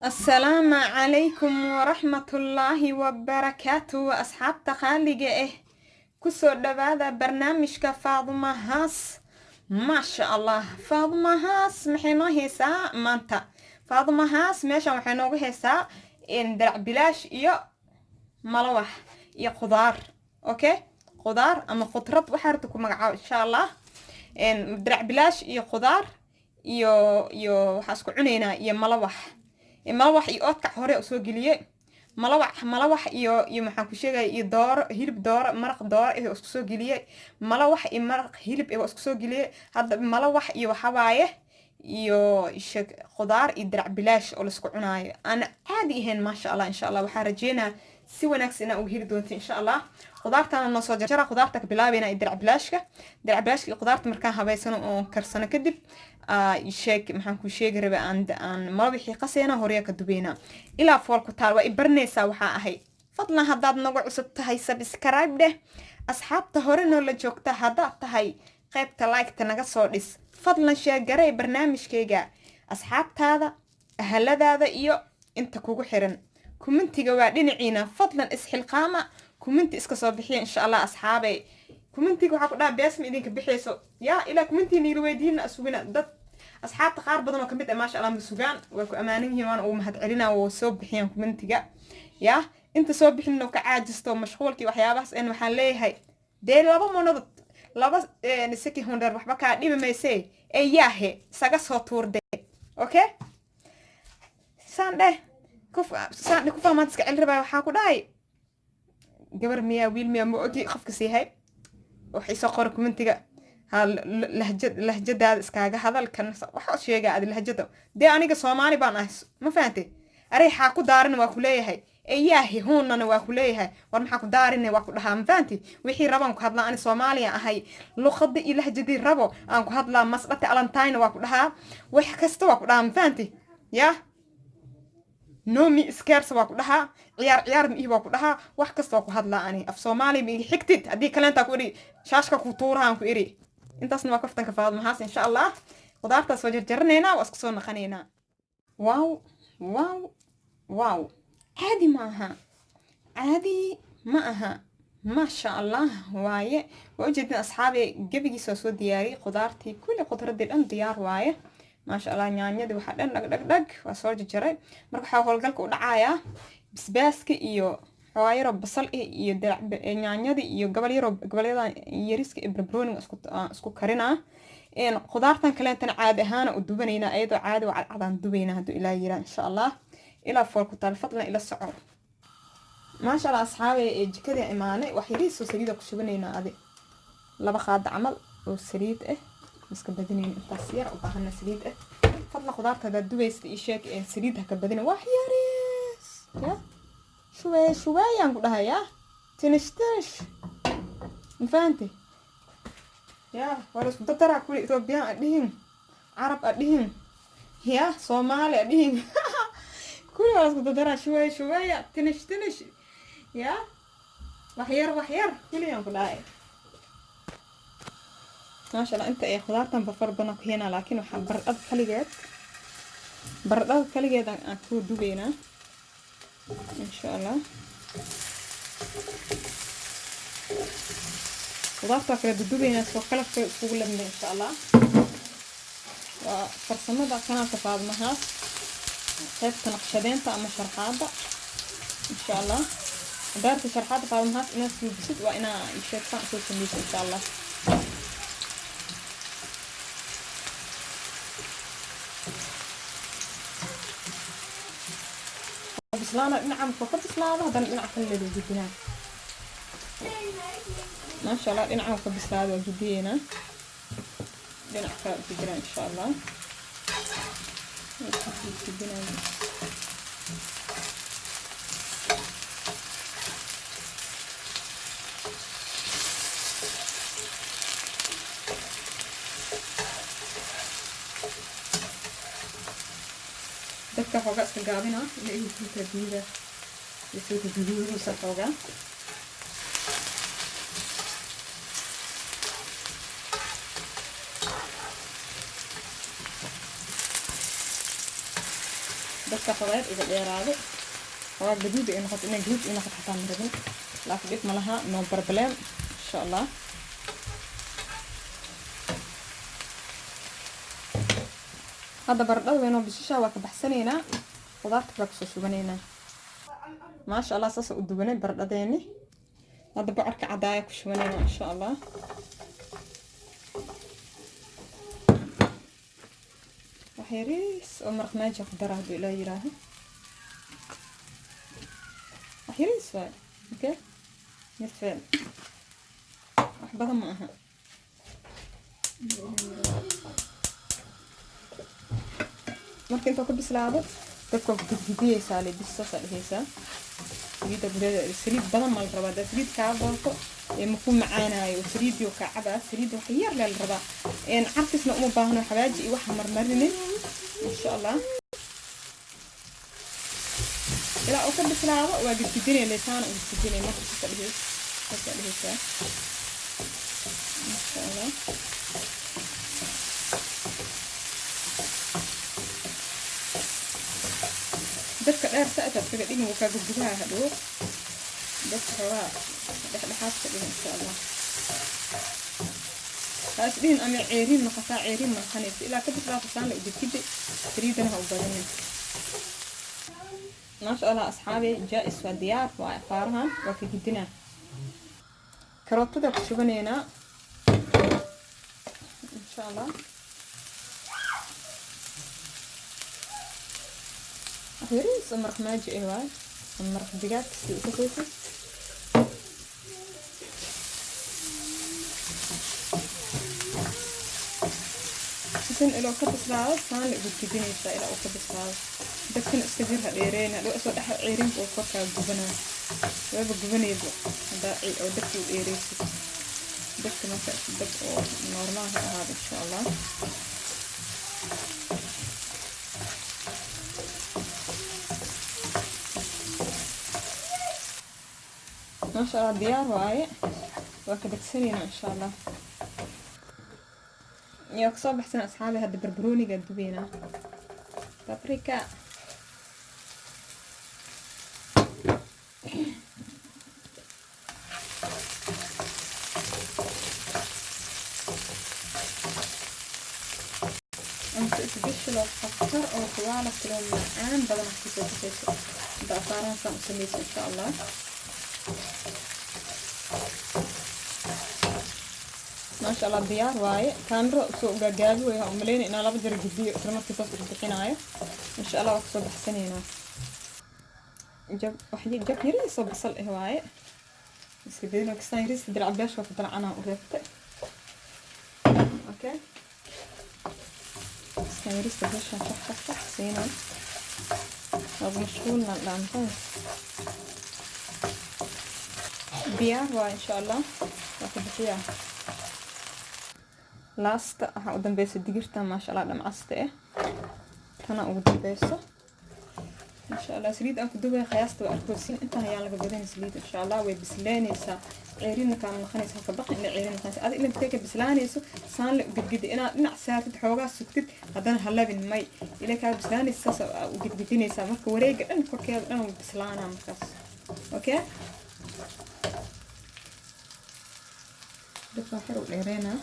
Asalaamu calaykum waraxmatullaahi wabarakaatu. Asxaabta qaaliga ah, kusoo dhawaada barnaamijka Faaduma Haas. Maasha Allah, Faaduma Haas maxay noo heysaa maanta? Faaduma Haas meeshan waxay noogu heysaa darac bilaash iyo malawax iyo khudaar. Okay, khudaar ama khudrad waxaa rabta ku magacaabo, insha Allah. Darac bilaash iyo khudaar iyo waxaa isku cunaynaa iyo malawax, malawax iyo oodkac hore usoo geliye, malawax, malawax iyo maxaan ku sheegaya, iyo dooro, hilib dooro, maraq dooro eh isku soo geliyey, malawax iyo maraq hilib eh waa isku soo geliyey. Hadda malawax iyo waxawaaye iyo sheeg khudaar iyo darac bilaash oo laisku cunaayo aan caadi ahayn. Maasha Allah, insha Allah waxaa rajeynaa si wanaagsan inaa uga heli doonto, insha Allah. Khudaartana noo soo jarjara, khudaarta ka bilaabayna iyo darac bilaashka. Darac bilaashka iyo khudaarta markaan habeysano oon karsano kadib, sheeg maxaan ku sheegi rabay, aan malawixii qasayna, horyaa ka dubayna ilaa fool ku taal. Waa i baranaysaa waxaa ahay. Fadlan haddaad nagu cusub tahay, subscribe dheh. Asxaabta hore noola joogta haddaad tahay, qaybta like-ta naga soo dhis. Fadlan sheegarey barnaamijkayga asxaabtaada, ahaladaada iyo inta kugu xiran. Comment-iga waa dhinaciina, fadlan isxilqaama, comment-i iska soo bixiya, insha Allah. Asxaabey, comment-iga waxaa ku dhaha beesma idinka bixayso yaa ilaa comment-iga niila weydiina asugina. Dad asxaabta qaar badan oo kamid ah, maasha Allah, ma sugaan, waa ku ammaanan yihiin, waana ugu mahad celinaa, oo soo bixiyaan comment-iga. Yaa inta soo bixin oo ka caajisto mashquulkii waxyaabahaas en, waxaan leeyahay dee laba munadood, laba seki hundred waxba kaa dhibi mayse ee yaahe isaga soo tuurde. Okay, saan dheh kuf, saan dheh kufaa maanta iska celi rabaa. Waxaa ku dhahay gabar miyaa, wiil miyaa, ma ogi qofkas yahay. Waxay soo qora comment-iga ha lahjad, lahjadaada iskaaga hadal kan waxa sheegaa adi lahjada. Dee aniga Soomaali baan ahay, ma fahantay? Arey xaa ku daarin waa ku leeyahay, eyaahi huunana waa ku leeyahay. War maxaa ku daarine waa ku dhahaa, ma fahanti? Wixii rabaan ku hadlaa, ani Soomaaliya ahay, luqada iyo lahjadii rabo aan ku hadlaa. Masdhate alantayna waa ku dhahaa, wax kasta waa ku dhahaa, ma fahanti? Yah, nomi skersa waa ku dhahaa, ciyaar ciyaar ma ihi waa ku dhahaa, wax kasta waa ku hadlaa. Ani af Soomaaliya ma iga xigtid, haddii kaleentaa ku idhi shaashka ku tuurahaan ku idhi. Intaasna waa kaftanka Faadmahaas. Insha Allah khudaartaas waa jarjaranaynaa, waa isku soo naqanaynaa. Wow, wow, wow, caadi ma aha, caadi ma aha, maasha Allah waaye. Waa ujeedin asxaabe, gebigiis waa soo diyaariyey, khudaartii kulli, khudradii dhan diyaar waaye, maasha Allah. Yaanyadii waxaa dhan dhag dhag dhag waa soo jarjaray. Marka waxaa howlgalka u dhacayaa basbaaska iyo xoogaa yaroo basal iyo yaanyadii iyo gobol yaroo gobolyada yariska iyo barbarooniga isku karinaa. Khudaartan kaleentana caadi ahaana u dubanaynaa, iyadoo caadi waa cadcadaan dubaynaa hadduu Ilaa yiraa, insha Allah. Ilaa fool ku taal, fadlan ila soco. Maasha Allah asxaabe, ee jikada imaanay, wax yariisoo saliida ku shubanaynaa, adi laba qaada camal oo saliid ah, iska badinayn, intaas yar u baahana saliid ah. Fadlan khudaarta haddaad dubaysta ii sheeg, saliid ha ka badina, wax yariis ya shuweey shuweeyaan ku dhahayaa, tinish tinish, ma fahanti? Ya waa la isku dardaraa kuli, Ethiopian a dhihin, Carab a dhihin, ya Soomaali a dhihin, kuli waa la isku dardaraa. Shuweey shuweeya, tinish tinish, ya wax yar wax yar kuliyaan ku dhahay. Maasha Allah, inta ay khudaartan bafar badan ku heenaa, laakiin waxaa baradhada kaligeed, baradhada kaligeed aan ku dubaynaa, insha Allah. Khudaarta waa kala dudubaynaa, soo kalafka iskugu labnay, insha Allah. Waa farsamada kanaalka Faadmahaas, qaybta naqshadeynta ama sharxaada, insha Allah. Hadaarta sharxaada Faadmahaas inaad suubisid, waa inaa sheegtaan soo sameysa, insha Allah. Bislaana dhinaca markuu ka bislaado, haddana dhinaca kale loo gudinaa. Maasha Allah, dhinaca ka bislaado waa gudiyeynaa, dhinac kale ku jiraa, insha Allah gudinaa. Dadka xoogaa iska gaabina ila igu guutaa biyada isoo guduuduusa xoogaa. Dadka xogeed iga dheeraado, xoogaa gaduud ay noqoto, inay gaduud ii noqoto xataa ma rabin, laakiin dhib ma laha, no problem, insha Allah. Hadda baradhada waynoo bisishaa, waa ka baxsanaynaa, qudaarta baa kusoo shubanaynaa. Maasha Allah, saasa u dubanay baradhadeeni. Hadda bocorka cadaaya ku shubanaynaa, insha Allah. Wax yariis oo maraq Maggi ku dara, hadduu Ilaa yiraaho. Wax yariis waay, okay, mid feel, wax badan ma aha. Marka intuu ka bislaado, dabka waa gudgudiyeysaa le, bis saasaa dheheysaa. Saliidda gudaheeda, saliid badan ma la rabaa. Haddaa saliid kaa badato ee maku macaanayo, saliiddii kaa cabaa. Saliidda wax yar lee la rabaa, carfisna uma baahno, xawaaji iyo wax marmarinin, insha Allah. Ilaa uu ka bislaado waa gudgudinay, lesaana u gudgudinay. Marka saasaa dheheysaa, insha Allah. Dadka dheer sa-id iskaga dhigin, wuu kaa gudgudaha hadhow. Dadka xoogaa dhexdhexaad ka dhigin, insha Allah. Ha is dhihin ama ceeriin noqotaa, ceeriin ma noqonaysa. Ilaa ka bislaato saan la udegtida, saliidana ha u badanin. Maasha Allah, asxaabi, jaa-is waa diyaar. Waa afaarahan waa ka gidinaa. Karootada ku shubanaynaa, insha Allah. Yariis oo maraq Maggi ah waay, ama maraq digaag si u kasaysa. Isan ilaa ka bislaado saan la gudgudinaysaa. Ilaa uu ka bislaado dabkana iska jir, ha dheereyna, dhow soo dhex ceerinka uu korkaa gubanaa. Waaba gubanayba hadaa oo dabka u dheereysid. Dabka marka dab oo normal ha ahaado, insha Allah. Maasha Allah, diyaar waaye, waa ka degsanaynaa, insha Allah. Yaa kasoo baxsan, asxaabi. Hadda barbarooniga dubeynaa, paprika. Cunto isbeshal oo khatar oo quality loo macaan badan ah kasoo baxayso hadda afaarahan saan u sameyso, insha Allah. Maasha Allah, diyaar waaye. Kaamiro soo gaagaabi way, ha umaleyna inaa laba jar gediyo isla markii saas u bixinaayo. Insha Allah, waa kasoo baxsanaynaa. Jab wax jab yariis oo basal ah waaye, iska bedelo kastaan yariis diracbeesh waa ku dalcanaa u reebtay. Okay, kastaan yariista beeshaan shax shax shax siinaa, waaba mashquulna dhaantaan. Diyaar waaye, insha Allah, waa ka bixiyaa. Laasta waxaa u dambeysa digirta, maasha Allah, dhamcasta ah, tana ugu dambeyso, insha Allah. Saliid aan ku dubay qiyaasta waa arkoosiin, intaan ayaan laga badan saliid, insha Allah. Way bislaanaysaa, ceerinna kaama noqonaysa. Haka baqin inay ceerin noqonaysa. Adi ila intay ka bislaanayso saan la gedgedi, inaad dhinac saartid, xoogaa sugtid, haddana halabin may ila kaa bislaanaysa. Saas u gedgedinaysaa marka, wareega dhan korkeeda dhan wuu bislaanaa markaas. Okay, dabka waxyar u dheereynaa.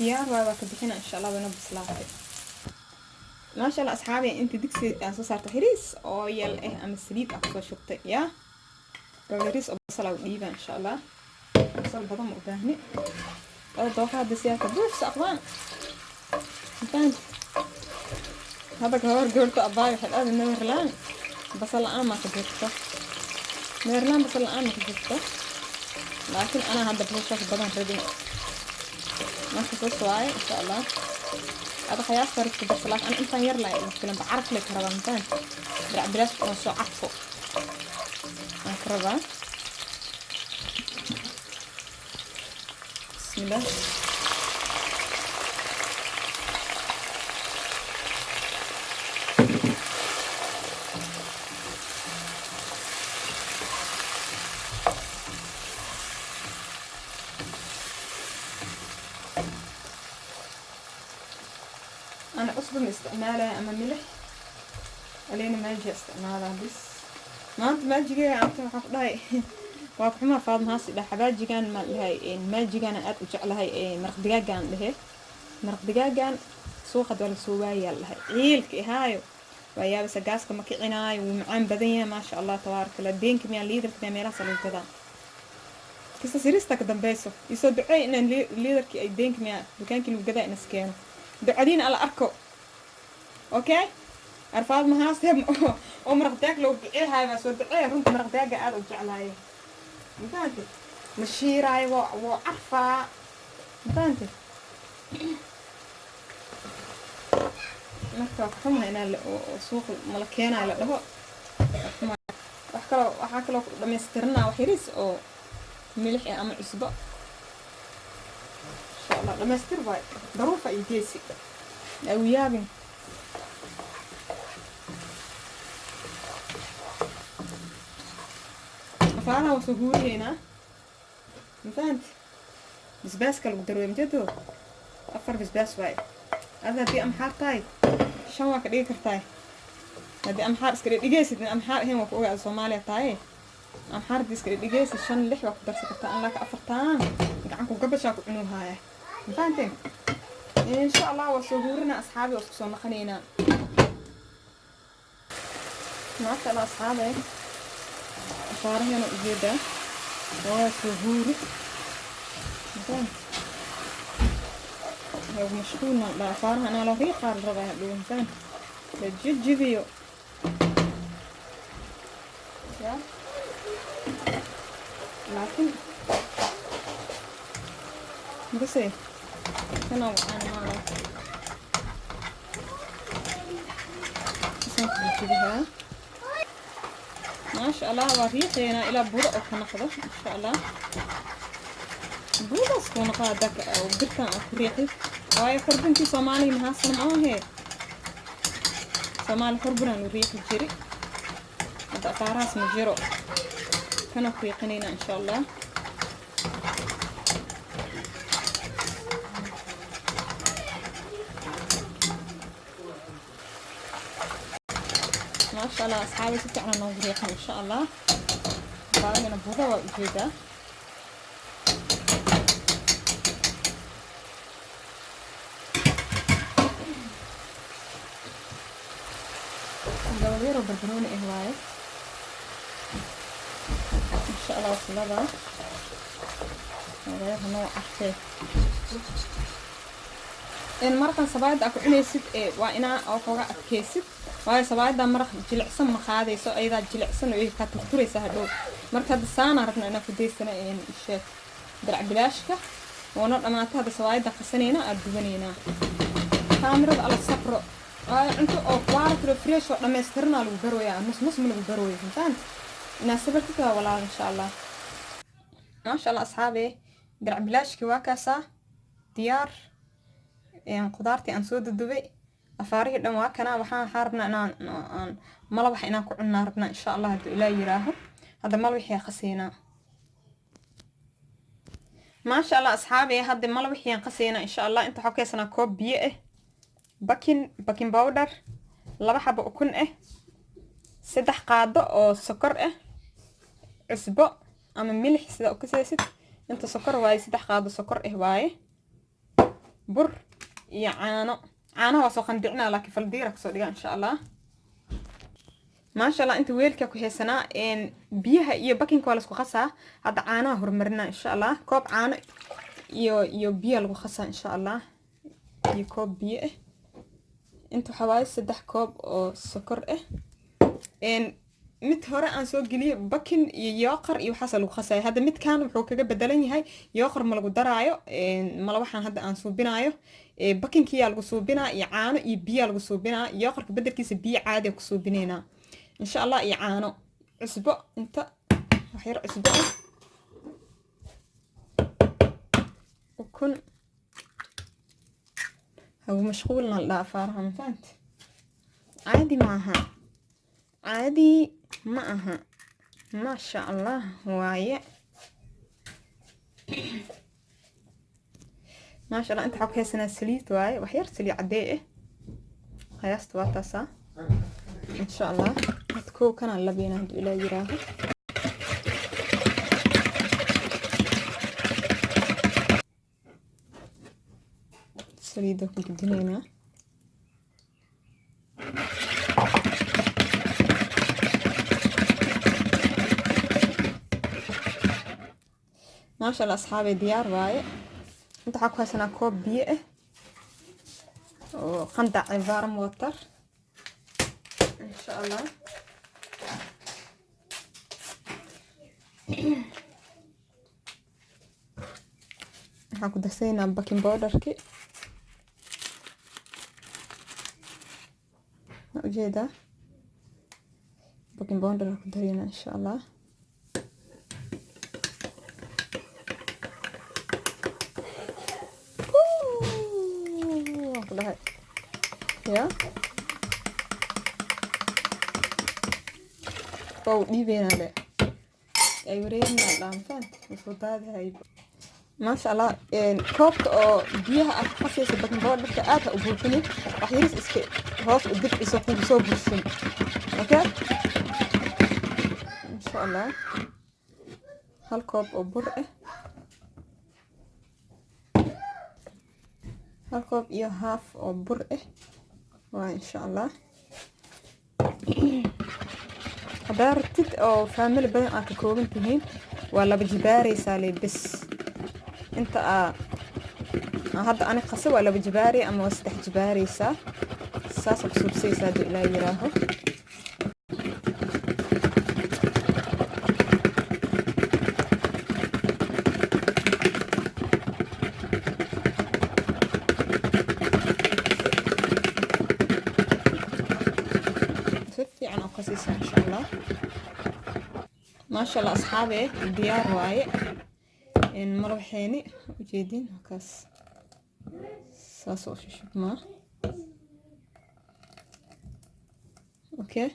Diyaar waay, waa ka bixina, insha Allah, wayna bislaatay. Maasha Allah, asxaabi, inta digsi aan soo saarta hiriis oo yal ah ama saliid ah kusoo shubtay, yaa yariis oo basal aa u dhiiba, insha Allah. Basal badan ma u baahni. Oo dooqa hadda siyaaka buuxsa aqbaan. Fahant? Hadda ka hor gabarta abaay waxay dhahday, "Netherland basal la-aan maa ka jirto? Netherland basal la-aan ma ka jirto?" Laakiin anaa hadda basashaas badan rabin. Marka saas waaye, insha Allah. Hada qiyaasta rabta darsa, laakiin ana intaan yar laa igu filan. Caraf lay ka rabaa, mafahant? Dirac bilaash oo soo carfo aan ka rabaa. Bismillah. Ana cusbo ma isticmaalaya ama milix, aleena Maggi isticmaalaa bis. Maanta Maggigeega anta waxaan ku dhahay waa kuxumaa. Faadmahaasi dhah xabaajigan maan dhahay, Maggigan aad u jeclahay. Maraq digaagaan dhehe, maraq digaagan suuqad waa lasoo waayaa la dhahay. Ciilka ihaayo waa yaabasa, gaaska ma kicinaayo, wuu macaan badan yahay, maasha Allah tabaaraka Allah. Deenka miyaa, Liidarka miyaa, meelahaas lagu gadaa. Kasta sirista ka dambeyso isoo duceey inaan Liidarkii ay deenka miyaa dukaankii lagu gadaa inas keeno. Ducadiina alla arko. Okay, arfaad mahaase oo maraq digaag loo duceehayo baa soo duceeya. Runta maraq digaaga aad u jeclaayo, mafahante? Ma shiiraayo, waa carfaa, mafahante? Marka waa kaxumaha inaa suuqa mala keenayo la dhaho. Wax kaloo waxaa kaloo ku dhamaystiranaa wax yariis oo milix ah ama cusbo, insha Allah. Dhamaystir waay, daruufa iyo geesi agu yaabin. Afaaraha waa soo huuriyeynaa, mafahante? Basbaaska lagu darooy majeedo, 4 basbaas waaye. Ada haddii amxaar tahay 5 waa ka dhigi kartaay. Haddii amxaar iska dhigeysid, amxaar ahayn waa ku ogaada Soomaaliya tahay. Amxaar haddii iska dhigeysid, 5 6 waa ku darsan kartaa. An laaka afartaan gacanku gabashaa ku cunuu haaya, mafahanteen? Insha Allah waa soo huurina asxaabi, waa isku soo naqanaynaa. Maasha Allah asxaabe, afaaraheena ujeedaa waa soo huuri, mafahant? Hagu mashquulna dhaa afaaraha anaa la riiqaa la rabaa hadhow, mafahant? La jijibiyo ya, laakiin makasay kana wacaan maala isaan ku jijibihaa. Maasha Allah, waa riixeynaa ilaa budo oo ka noqdo, insha Allah. Budaas kuu noqo haddaa birtan aa ku riixid, waayo xurbintii Soomaaliga mahaasan ma ahee. Soomaali xurbinaan u riixi jiri, hadda afaarahaas ma jiro. Kana ku riiqinaynaa, insha Allah. Maasha Allah asxaabi, si fiican noogu riiqna, insha Allah. Afaarahana buda waa ujeedaa. Gabal yaroo barbarooni ah waaye, insha Allah. Wasalada reerha noo carfee. Maraqan sabaayadda aa ku cunaysid waa inaa oo xooga adkeysid, waayo sabaayadda maraq jilicsan ma qaadayso, ayadaa jilicsan oo kaa turturaysa hadhow. Marka hadda saanaa rabna inaa ku daysana sheeg darac bilaashka oona dhamaata. Hadda sabaayadda qasanayna, aada dubanaynaa. Kaamirada ala sabro, waayo cunto oo quality oo fresh oo dhammaystiranaa lagu barooyaa, nus nus ma lagu barooyo, mafahant? Inaa sabartid waa walaal, insha Allah. Maasha Allah asxaabe, darac bilaashkii waa kaasaa diyaar. Qudaartii aan soo dudubay, afaarihii dhan waa kana. Waxaa rabnaa inaan aan malawax inaan ku cunnaa rabnaa, insha Allah, hadduu Ilaah yiraaho. Hadda malawaxii qaseynaa. Maasha Allah asxaabe, hadda malawaxiyaan qaseynaa, insha Allah. Inta waxaa ku haysanaa koob biyo ah, baking powder, 2 xabo ukun ah, 3 qaado oo sokor ah, cusbo ama milix sida u kasaysid. Inta sokor waaye, 3 qaado sokor ah waaye, bur iyo caano. Caanaha waa soo qandicinaa, laakiin faldiira kasoo dhigaa, insha Allah. Maasha Allah, inta weelka ku haysanaa biyaha iyo bakingka waa laisku qasaa. Hadda caanaha horumarinaa, insha Allah. Koob caano iyo biya lagu qasaa, insha Allah, iyo koob biyo ah. Inta waxaa waaye 3 koob oo sokor ah. Mid hore aan soo geliyey baking iyo yogurt iyo waxaasa lagu qasaya. Hadda midkan wuxuu kaga bedelan yahay yogurt ma lagu daraayo. Mala waxaan hadda aan suubinaayo bakingkiyaa lagu suubinaa iyo caano iyo biyaa lagu suubinaa. Yogurtka bedelkiisa biyo caadiya ku suubinaynaa, insha Allah, iyo caano, cusbo, inta wax yar cusbo ah, ukun. Hagu mashquulna la dhaha afaaraha, ma fahanti? Caadi maaha, caadi ma aha. Maasha Allah waaye, maasha Allah. Inta waxaa ku haysanaa saliid waaye, wax yar saliid caddee ah. Qiyaasta waa taasaa, insha Allah. Had kow kanaan labeynaa, hadduu Ilaa yiraaho. Saliidda ku gudinaynaa. Maasha Allah, asxaabay, diyaar waaye. Inta waxaa ku haysanaa koob biyo ah oo qandac warm water, insha Allah. Waxaan ku darsaynaa baking powderki. Ma ujeedaa? Baking powder ku dareynaa, insha Allah. Waan ku dhahay ya waa u dhiibeynaa le ay wareerinaa dhaanfaan soo daadahay. Maasha Allah. Koobka oo biyaha aad ku qasaysa baking powderka aad ha u buuxinin, wax yaris iska hoos u dibciso, kugu soo bursin. Okay, insha Allah. Hal koob oo bur ah, hal koob iyo half oo bur ah waa, insha Allah. Haddaa rabtid oo family badan aad ka kooban tihiin, waa laba jibaareysaa le bes. Inta aa hadda ani qase waa laba jibaarey ama waa saddex jibaareysaa. Saasa ku suubsaysaa, hadduu Ilaa yiraaho. Si fiican oo qasaysaa, insha Allah. Maasha Allah, asxaabe, diyaar waaye malawaxeeni. Ujeedin halkaas saas oo shushubmaa. Okay,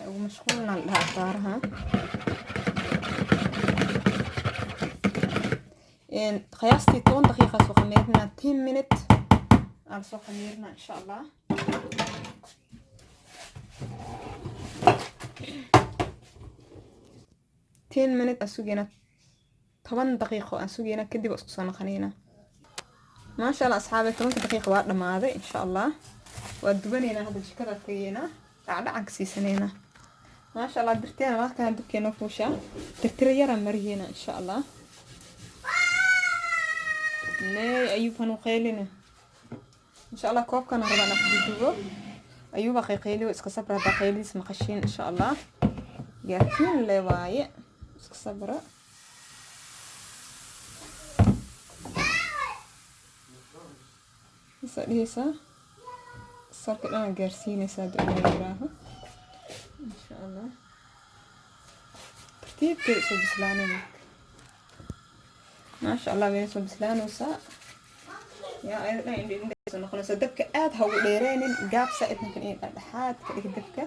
ugu mashquulna la dhahaa afaaraha. Qiyaastii 10 daqiiqa soo khamiirinaa, 10 minute aa lasoo khamiirinaa, insha Allah. 10 minute aan sugeynaa, 10 daqiiqo aan sugeynaa, kadib waa isku soo naqaneynaa. Maasha Allah, asxaabe, 10-ka daqiiqa waa dhamaaday, insha Allah. Waa dubaneynaa hadda, jikada tegeynaa, dhacdhacan ka siisaneynaa. Maasha Allah. Dirteena waa kana, dubkeena fuushaa, tirtira yaraan mariyeynaa, insha Allah. Nee, Ayuub hanu qeylina. Insha Allah, koobkana rabaa inaan ku dudubo. Ayuuba qayqayliyo, iska sabra haddaa qaylidiis maqashiin, insha Allah. Gaarkiin le waaye, iska sabra. Isaa dhihaysaa, salka dhana gaarsiinaysaa, hadduu Ilaa yiraaho, insha Allah. Tartiibteeda soo bislaanay marka. Maasha Allah, wayna soo bislaanaysaa yaa ayada dhan indho indho soo noqonaysaa. Dabka aad ha ugu dheereenin, gaab saa-id markan in dhexdhexaad ka dhig dabka,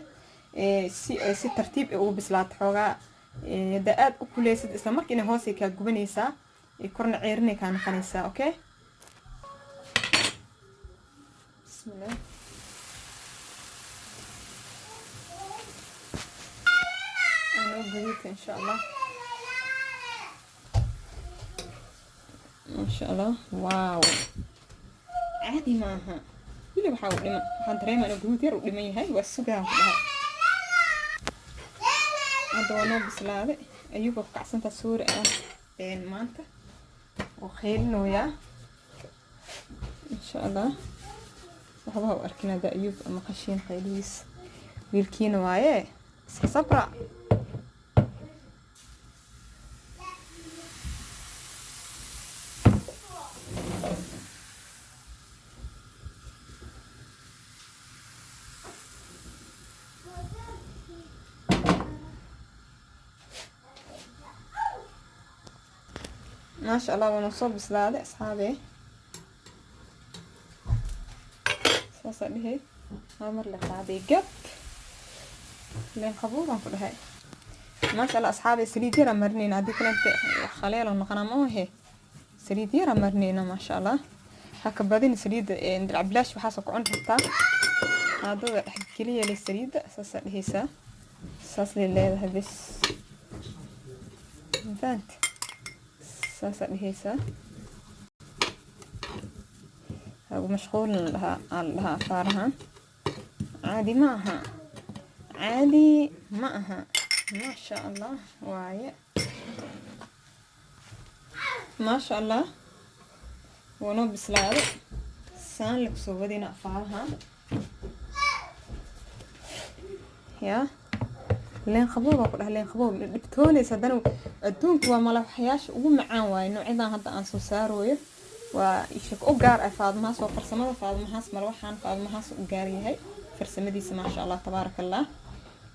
si tartiib ay ugu bislaato xoogaa. Haddaa aad u kuleysid, isla markiina hoosay kaa gubanaysaa, korna ceerinay kaa noqonaysaa. Okay, bismillah. Anoo gaduudka, insha Allah. Maasha Allah, wow, caadi maaha. Weli waxaa u dhiman, waxaan dareemaa inuu gaduud yar u dhiman yahay. Waa sugaan ku dhahay. Hadda waa noo bislaaday. Ayuuba ku kacsantaa suuri ah maanta oo kheylinooyaa, insha Allah. Waxba u arkin hadda Ayuub ama qashiin kheylihiis, wiilkiina waaye, iska sabra. Maasha Allah, waana soo bislaaday, asxaabe. Saasaa dhihay, hal mar la qaaday gab leen qabow baan ku dhahay. Maasha Allah, asxaabe, saliid yara marinayna, haddii kalente khaleelo noqonaa ma ahe. Saliid yara marinayna, maasha Allah. Ha ka badin saliidda. Dilacbilaash waxaasoo ku cuni kartaa. Qaadada dhexgeliya le saliidda, saasaa dhehaysaa, saas lay leedahay bes, mafahant? Saasaa dhehaysaa. Hagu mashquulin la dhahaa, aa la dhahaa. Afaarahan caadi ma aha, caadi ma aha. Maasha Allah waaye, maasha Allah. Waa noo bislaado, saan la kusoo wadina afaarahan. Yaa leen qaboob baa ku dhaha, leen qaboob dhibtoonaysa. Haddana adduunka waa malawaxyaasha ugu macaan waaye noocyadan hadda aan soo saarooyo. Waa ishak u gaar ah Faadmahaas oo farsamada Faadmahaas. Malawaxaan Faadmahaas u gaar yahay farsamadiisa. Maasha Allah, tabaaraka Allah.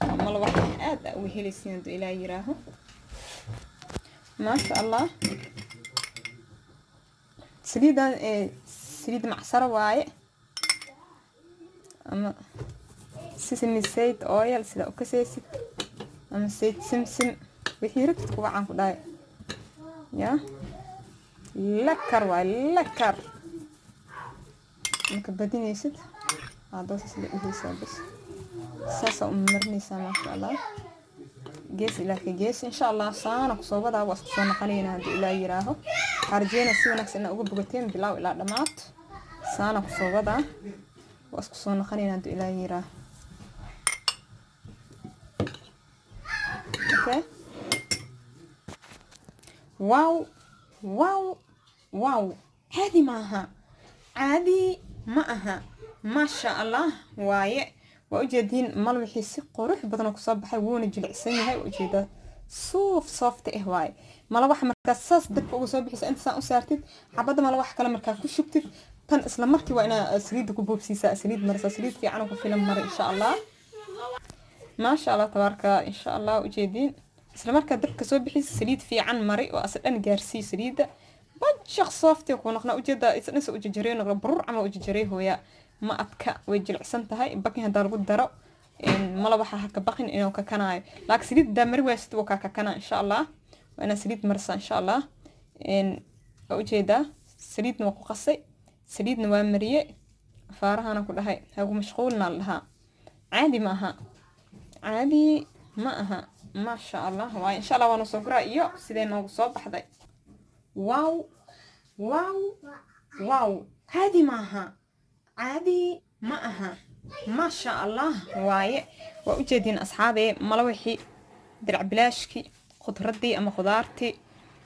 Waa malawax aad aa uga helaysiin hadduu Ilaah yiraaho. Maasha Allah. Saliidan saliid macsaro waaye ama sesame seed oil, sida u kaseysid, ama sayid simsim, wixii rabtid kuwa caan ku dhahay. Ya lakar waaye, lakar marka badinaysid hadoo saas la dhehaysaa bas, saasaa u marinaysaa. Maasha Allah, gees ilaa ka gees, insha Allah. Saana kusoo wadaa, waa isku soo naqanayna haddii Ilaa yiraaho. Waxaa rajeynaa si wanaagsan inaa uga bogateen bilaaw ilaa dhammaad. Saana kusoo wadaa, waa isku soo naqanayna haddii Ilaa yiraaho. Okay, wow wow wow, caadi maaha, caadi ma aha. Maasha Allah waaye. Waa ujeediin malwixii si qurux badan oo kusoo baxay, wuuna jilicsan yahay. Waa ujeedaa, suuf soft ah waaye malawaxa. Markaa saas dabka uga soo bixisa, inta saan u saartid xabadda malawax kale markaa ku shubtid tan, isla markii waa inaa saliidda ku boobsiisaa, saliid marisa, saliid fiican oo ku filan mara, insha Allah. Maasha Allah, tabaaraka, insha Allah. Ujeediin, isla markaa dabka soo bixis, saliid fiican mari oo asa dhan gaarsii saliidda. Bajaq soft ku noqna, ujeeda isna soo ujajarey noqda, burur ama ujajarey hooya. Ma adka, way jilicsan tahay. Bakin hadaa lagu daro mala waxa ha ka baqin inuu kakanaayo, laakiin saliid hadaa mari waysid wuu kaa kakanaa. Insha Allah waa inaa saliid marsaa, insha Allah. Waa ujeedaa, saliidna waa ku qasay, saliidna waa mariye. Afaarahana ku dhahay hagu mashquulna la dhahaa. Caadi ma aha, caadi ma aha. Maasha Allah waay. Insha Allah waanu soo guraa iyo sidee noogu soo baxday. Wow wow wow, caadi ma aha, caadi ma aha. Maasha Allah waaye. Waa ujeediin asxaabee, malawixii, diracbilaashkii, khudradii ama khudaartii.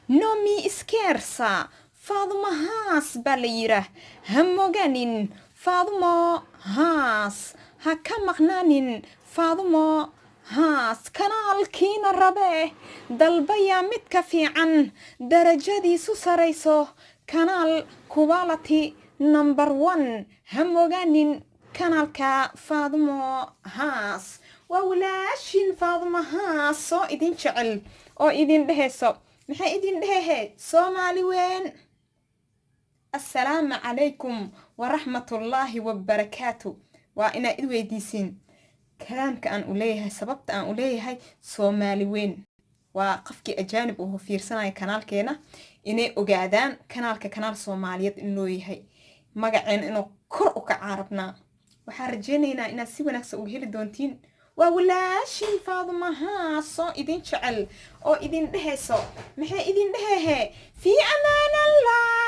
Nomi skersa, Faadumo Haas baa la yiraah. Ha moganin Faadumo Haas, ha ka maqnaanin Faadumo Haas. Kanaalkiina rabe dalbayaa midka fiican, darajadiisu sarayso, kanaal quality number one. Ha mogaanin kanaalka Faadumo Haas. Waa walaashin Faadumo Haas oo idin jecel oo idin dhehayso. Maxay idin dhehehe? Soomaali weyn, assalaamu calaykum waraxmatullaahi wabarakaatu. Waa inaad id weydiisiin kalaamka aan u leeyahay, sababta aan u leeyahay Soomaali weyn. Waa qofkii ajaanib uu fiirsanaya kanaalkeena inay ogaadaan kanaalka kanaal Soomaaliyeed inuu yahay, magaceena inuu kor u kacaa rabnaa. Waxaan rajaynaynaa inaad si wanaagsan uga heli doontiin. Waa walaashin Faadumahaas oo idin jecel oo idin dhehayso. Maxay idin dhehehe? Fii amaan Allah.